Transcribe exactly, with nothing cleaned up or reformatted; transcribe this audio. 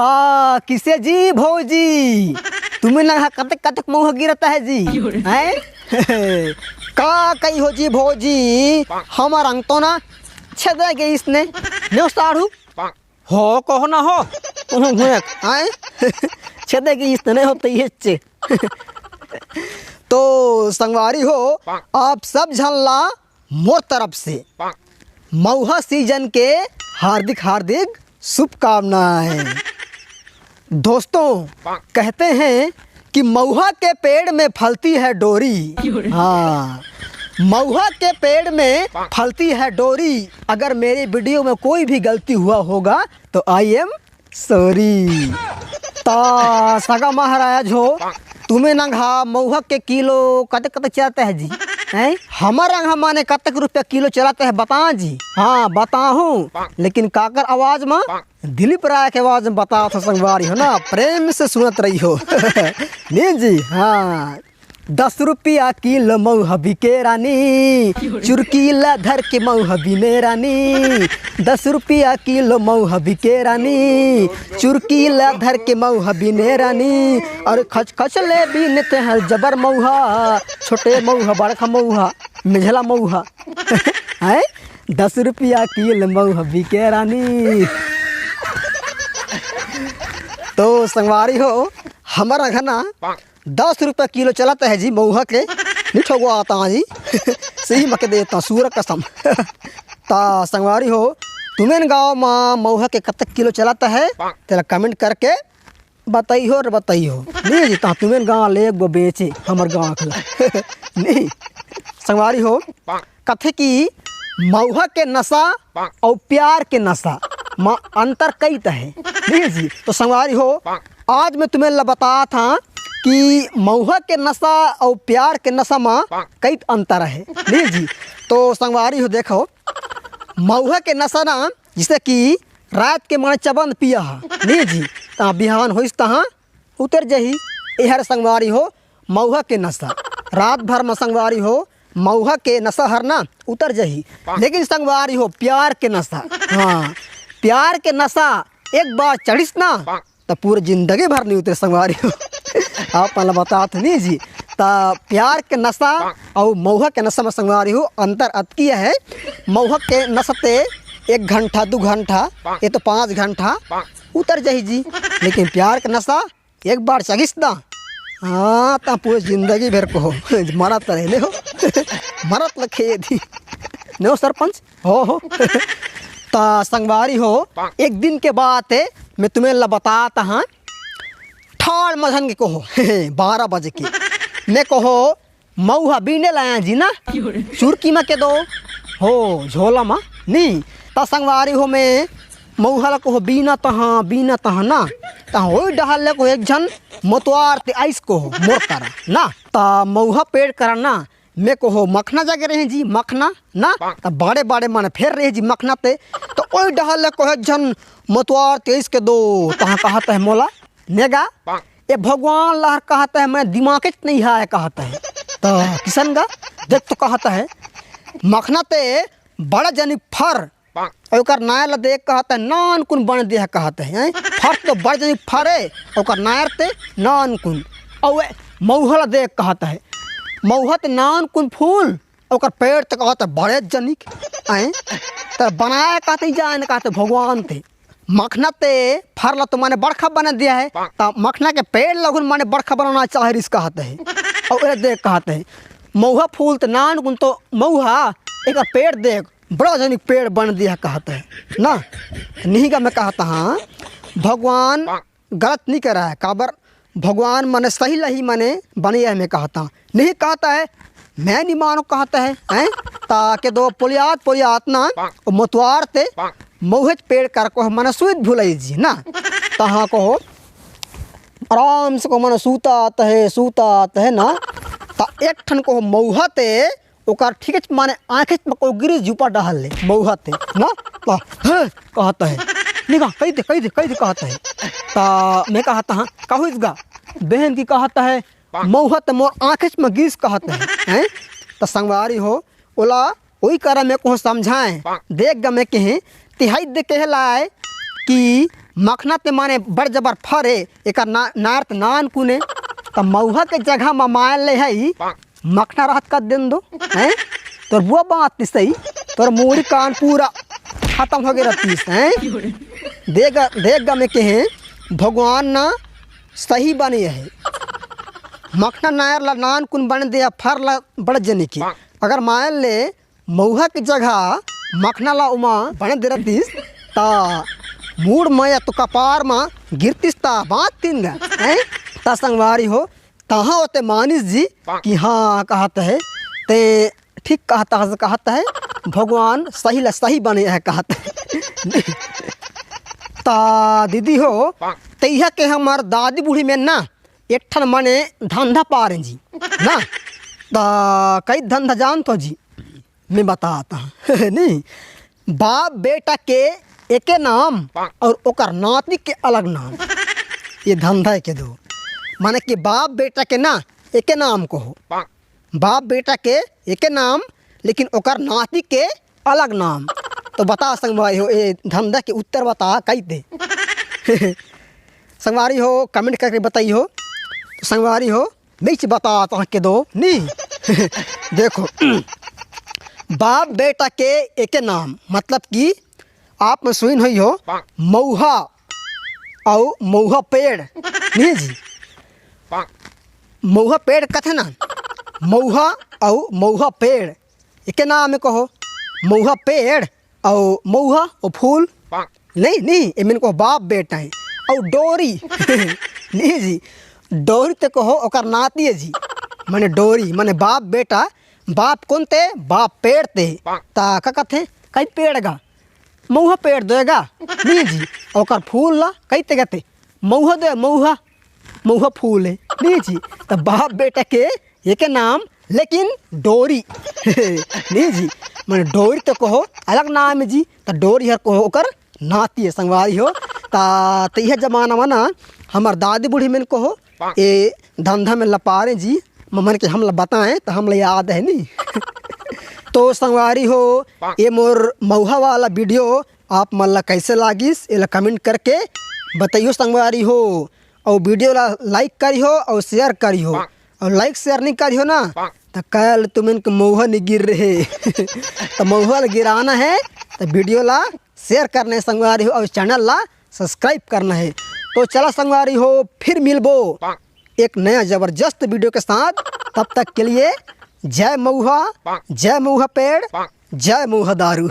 आ, किसे जी भौजी, तुम्हें ना कतक कतक मऊहा गिरता है जी, हैं? का कही हो जी भौजी, हमर अंग तो ना छेदा गइस ने, नेव साढ़ू। हो कहो ना हो, तुहूँ घुएक, हैं? छेदा गइस ने, नहीं होते ये चे। तो संगवारी हो, आप सब झन ला मोर तरफ से मऊहा सीजन के हार्दिक हार्दिक शुभकामनाएं। दोस्तों, कहते हैं कि मऊहा के पेड़ में फलती है डोरी। हाँ, मऊहा के पेड़ में फलती है डोरी। अगर मेरे वीडियो में कोई भी गलती हुआ होगा तो आई एम सॉरी। ता सगा महाराज हो, तुम्हें नंगा मऊहा के किलो कतक कतक चलता है जी? हैं? हमर अंग माने कतक रुपया किलो चलता है, बता जी। हाँ, बताहूँ, लेकिन काकर आवाज में? दिलीप राय के आवाज में बता थो संगवारी हो ना, प्रेम से सुनत रही हो। नहीं जी, हाँ। दस रुपया किलो मऊहा बिके रानी, चुरकी ला धर के मऊहा बिने रानी। दस रुपया किलो मऊहा बिके रानी, चुरकी ला धर के मऊहा बिने रानी। और खच खच ले बीनते हैं जबर मऊहा, छोटे मऊहा, बड़का मऊहा, मेझला मऊहा। हैं? दस रुपया किलो मऊहा बिके रानी। तो संगवारी हो, हमर अंग ना दस रुपया किलो चलत है जी मऊहा के। नहीं ठगुआत हँव जी। सही म के देत हँव सूर कसम। ता संगवारी हो, तुमन गाँव म मऊहा के कतक किलो चलत है, तेला कमेंट करके बताइहो रे बताइहो। नहीं जी, ता तुमन गाँव ले गो बेचे, हमर गाँव के ला। नहीं, संगवारी हो, कथे कि मऊहा के नशा अउ प्यार के नशा म अंतर कई त हे। नहीं जी, तो संगवारी हो, आज मैं तुमन ला बतात हँव कि मऊहा के नशा अउ प्यार के नशा म कई अंतर हे। नहीं जी, तो संगवारी हो, देखो, मऊहा के नशा ना, जैसे कि रात के माने चबंद पिया हा, नहीं जी, ता बिहान होइस तहाँ उतर जही। एहर संगवारी हो मऊहा के नशा, रात भर म संगवारी हो मऊहा के नशा हर ना उतर जही। लेकिन संगवारी हो प्यार के नशा, हाँ, प्यार के नशा एक बार चढ़िस ना, त पूरे जिंदगी भर नहीं उतरे संगवारी हो। आप मन ला बतात हँव नहीं जी, त प्यार के नशा अउ मऊहा के नशा म संगवारी हो अंतर अतकी हे। मऊहा के नशा ते एक घंटा, दू घंटा, ये तो पाँच घंटा उतर जही जी, लेकिन प्यार के नशा एक बार चघिस ना, हाँ, त पूरे जिंदगी भर कहो, मरत रहे ने हो। मरत लखे यदि ने हो सरपंच, हो, हो। त संगवारी हो, एक दिन के बात हे, मैं तुमन ला बतात हँव, ठाढ़ मझन के कहो, बारह बजे के, मैं कहो, मऊहा बीने ला आयें जी ना, चुरकी म के दो, हो, झोला म, नहीं, त संगवारी हो, मैं मऊहा ला कहो, बीनत हँव, बीनत हँव ना, त ओही डहर ले कहो, एक झन मतवार ते आइस कहो, मोर करा, ना, त मऊहा पेड़ करा ना, मैं कहो, मखना जागे रहे जी, मखना, ना, त बड़े बड़े मन फेर रहे जी मखना ते, त ओही डहर ले कहो, एक झन मतवार ते आइस के दो, तहाँ कहत हे मोला, ने गा, ए भगवान ला कहत हे, मैं दिमाग च नहीं हे कहत हे। त किसन गा, देख तो कहत हे, मखना ते बड़ा जनी फर, अउ ओकर नायर ला देख कहत हे, नानकुन बन दे हे कहत हे, हैं? फर तो बड़ा जनी फर हे, ओकर नायर ते नानकुन। अउ ए मऊहा ला देख कहत हे, मऊहा ते नानकुन फूल, ओकर पेड़ ते कहत हे बड़े जनिक, हैं? त बनाय कहत हे, जान कहत हे भगवान ते। मखना ते फर ला तो माने बड़खा बना दिया हे, त मखना के पेड़ ला घलो माने बड़खा बनाना चाहे रिहिस कहत हे। अउ ए देख कहत हे, मऊहा फूल त नानकुन तो मऊहा, एकर पेड़ देख, बड़ा जनिक पेड़ बन दिया हे कहत हे, ना? निही गा मैं कहत हँव, भगवान गलत नहीं करे हे, काबर भगवान माने सही ल ही माने बने हे, मैं कहत हँव। नहीं कहत हे, मैं नहीं मानों कहत हे, हैं? त के दो पोलियात, पोलियात ना, ओ मतवार ते, मऊहेच पेड़ करा कहो, माने सुइत भुलई जी ना। तहाँ कहो, आराम से कहो, माने सूतात हे, सूतात हे ना। त एक ठन कहो मऊहा ते, ओकर ठीकेच माने आँखेच म कहो गिरिस जी ऊपर डहर ले, मऊहा ते ना। त, हैं, कहत हे, निगा, कहि दे, कहि दे, कहि दे, कहत हे। त मैं कहत हँव, का होइस गा? बहन जी कहत हे, मऊहा ते मोर आँखेच म गिस कहत हे, हैं? त संगवारी हो, ओला ओही करा मैं कहो समझाएँ, देख गा मैं कहें, तिहाई दे कहे लाय कि मखना ते माने बड़ जबर फरे, एकर ना, नार ते नान कुने। त मउहा के जगह म मायल ले हई, मखना रहत कत दिन दो, हैं? तोर बुआ बात ती सही, तोर मूड़ी कान पूरा खतम हो गे रहतीस, हैं? देख, देख गा मैं कहे, भगवान ना सही बने हे। मखना नायर ला नान कुन बने दे, फर ला बड़ जनी के। अगर मायल ले मउहा के जगह मखना ला उमा बने दे रहतीस, त मूड़ म या तो कपार म गिरतीस, त बात तीन गा, हैं? त संगवारी हो, तहाँ ओते मानिस जी कि हाँ, कहत हे, ते ठीक कहत हस, कहत हे, भगवान सही ला सही बने हे, कहत हे। त दीदी हो, तइहा के हमर दादी बूढ़ी में ना, एक ठन मने धंधा पारे जी, ना? त कई धंधा जानत हो जी? मैं बतात हँव, नहीं? बाप बेटा के एके नाम अउ ओकर नाती के अलग नाम। ये धंधा हे के दो, माने कि बाप बेटा के ना एके नाम कहो, बाप बेटा के एके नाम, लेकिन ओकर नाती के अलग नाम। तो बता संगवारी हो, ये धंधा के उत्तर बता कई दे। संगवारी हो, comment करके बताई हो। तो संगवारी हो, मैं ही बतात हँव के दो, नहीं? देखो, बाप बेटा के एके नाम, मतलब कि आप में सुइन होई हो, मउहा अउ मउहा पेड़, नहीं जी? मउहा पेड़ कथे ना, मउहा अउ मउहा पेड़ एके नाम हे कहो। मउहा पेड़ अउ मउहा अउ फूल, नहीं, नहीं, एमन कहो बाप बेटा हे। अउ डोरी, नहीं जी, डोरी ते कहो ओकर नाती हे जी। माने डोरी, माने बाप बेटा, बाप कोन ते? बाप पेड़ ते। त का कथे? कई पेड़ गा, मउहा पेड़ दे गा, नहीं जी। ओकर फूल ला कई ते कथे? मउहा दे, मउहा, मउहा फूल हे, नहीं जी। त बाप बेटा के एके नाम, लेकिन डोरी, नहीं जी, माने डोरी ते कहो अलग नाम हे जी, त डोरी हर कहो ओकर नाती हे संगवारी हो। त, त इहे जमाना में ना हमर दादी बूढ़ी मन कहो, ए धंधा में लपारे जी, ममन के हमला बताए त हमला याद हे नहीं। तो संगवारी हो, ये मोर मउहा वाला video आप मन ला कैसे लागिस, एला comment करके बताइयो संगवारी हो। अउ video ला like करिहो अउ share करिहो। अउ like share नहीं करिहो ना, त कल तुमन के मउहा नहीं गिर रहे। त मउहा ला गिराना हे, त video ला share करना हे संगवारी हो, अउ channel ला subscribe करना हे। तो चला संगवारी हो, फिर मिलबो एक नया जबरदस्त video के साथ। तब तक के लिए जय मउहा, जय मउहा पेड़, जय मउहा दारू।